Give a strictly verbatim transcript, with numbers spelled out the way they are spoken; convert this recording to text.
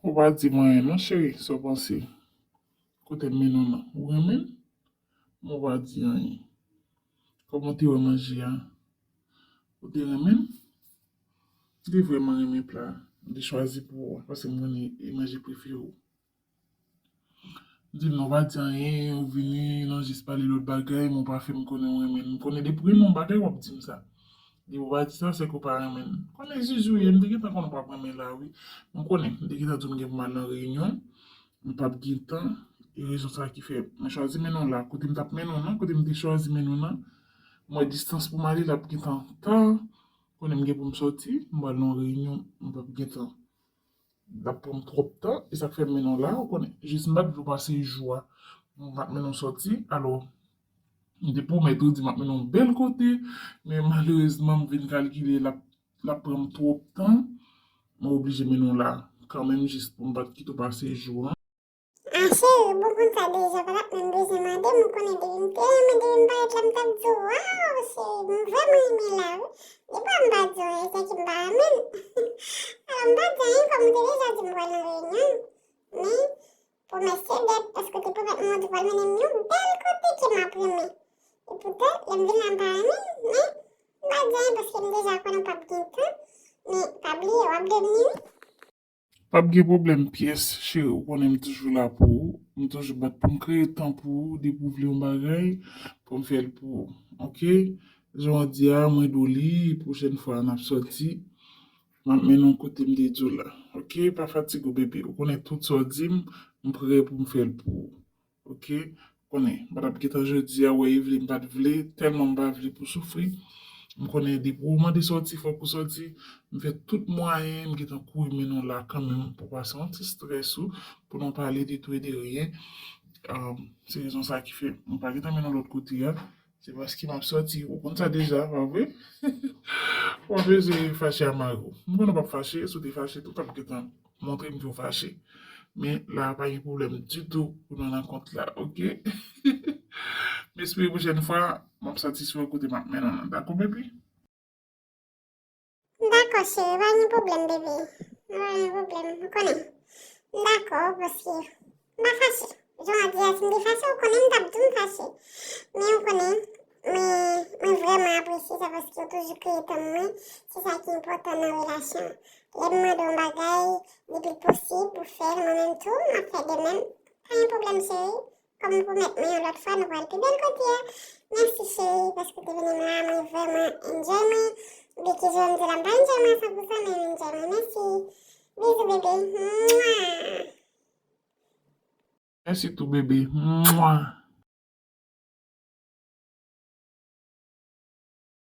Ou pa di m anyen non, cheri, sa w panse? Kote m mennen w nan? Ou renmen l? Men w pa di anyen. Kòman w te wè manje a? Ou te renmen l? M te vrèman renmen pla a. M te chwazi pou ou, paske m konnen e manje prefere w. Di m non, w pa di anyen, ou vini, non, jis pale lòt bagay, men w pa fè m konnen w renmen l. M konnen depi w renmen yon bagay, w ap di m sa. Depi w pa di sa, se ke w pa renmen l. M konnen zuzu w ye, m te gentan konnen w p ap renmen l la, wi. M konnen, m te gentan di w m gen pou m al nan reyinyon, m p ap gen tan, e rezon sa ki fè mwen chwazi mennen w la, kote m t ap mennen w nan, kote m te chwazi mennen w nan, m wè distans pou m ale, l ap gentan ta, konnen m gen pou m sòti, m pral nan yon reyinyon, m p ap gen tan. L ap pran m twòp tan, e sa k fè m mennen w la, ou konnen. Jis m pa t vle w pase jou a, m pa t mennen w sòti, alò, m te pwomèt ou di m ap mennen w bèl kote, men malerezman, m vin kalkile, l ap, l ap pran m twòp tan, mwen oblije mennen w la kanmenm, jis pou m pa t kite w pase jou an. A cheri, bon konn sa deja, pa t ap menm bezwen mande m, ou konnen depi m te renmen, depi m parèt la, m t ap di w, waw, cheri, m vrèman renmen la, wi. Depi m pa di w, e se ki m pa renmen l. Alò, m pa di anyen, kòm ou te deja di m pral nan reyinyon, men pwomès se dèt, paske w te pwomèt mwen w te pral mennen m yon bèl kote ke m ap renmen. Epoutan, lè m vin la, m pa renmen l, men m pa di anyen, paske m deja konnen w p ap gen tan, men pa bliye, w ap dwe vini, wi. P ap gen pwoblèm pyès, cheri, ou konnen m toujou la pou ou. M toujou bat pou m kreye tan pou ou, depi w vle yon bagay, pou m fè l pou ou. Oke? Jan w di a, mwen di w li, pwochèn fwa n ap sòti, m ap mennen w kote m te di w la. Oke? Pa fatige w, bebe. Ou konnen tout sa w di m, m prè pou m fè l pou ou. Oke? Konnen, m pa t ap gentan jodi a, wè Evelyn pa t vle, tèlman m pa vle pou soufri. M konnen depi w mande sòti, fòk ou sòti. M fè tout mwayen, m gentan kouri mennen w la kanmenm pou pase yon ti strès ou, pou nou pale de tou e de ryen. Um, se rezon sa ki fè m pa gentan mennen w lòt kote a. Se paske m ap sòti, ou konn sa deja, pa vre? Ou pa bezwen fache a mari w. M konnen w p ap fache, si w te fache tou, w t ap gentan montre m ke w fache. Men la a pa gen pwoblèm ditou pou nou nan kont la, oke? M espere pwochèn fwa, m ap satisfè w kote m ap mennen w nan. Dakò, baby? Dakò, cheri, pa gen pwoblèm, bebe. Pa gen pwoblèm, ou konnen. Dakò, paske m pa fache. Jan w di a, si m te fache, ou konnen m t ap di w m fache. Men ou konnen, mwen, mwen vrèman apresye sa paske w toujou kreye tan pou mwen. Se sa ki enpòtan nan relasyon an. Lè m mande w yon bagay, depi l posib, ou fè l, mwen menm tou, m ap fè de menm. Pa gen pwoblèm, cheri. Kòm ou pwomèt mwen, yon lòt fwa, nou pral pi bèl kote a. Mèsi, cheri, paske w te vini la, mwen vrèman enjoy mwen. Oubyen ki jan m di la, m pa enjoy mwen a san pou san, men m enjoy mwen. Mèsi. Bizou, bebe. Mwa. Mèsi tou, bebe. Mwa.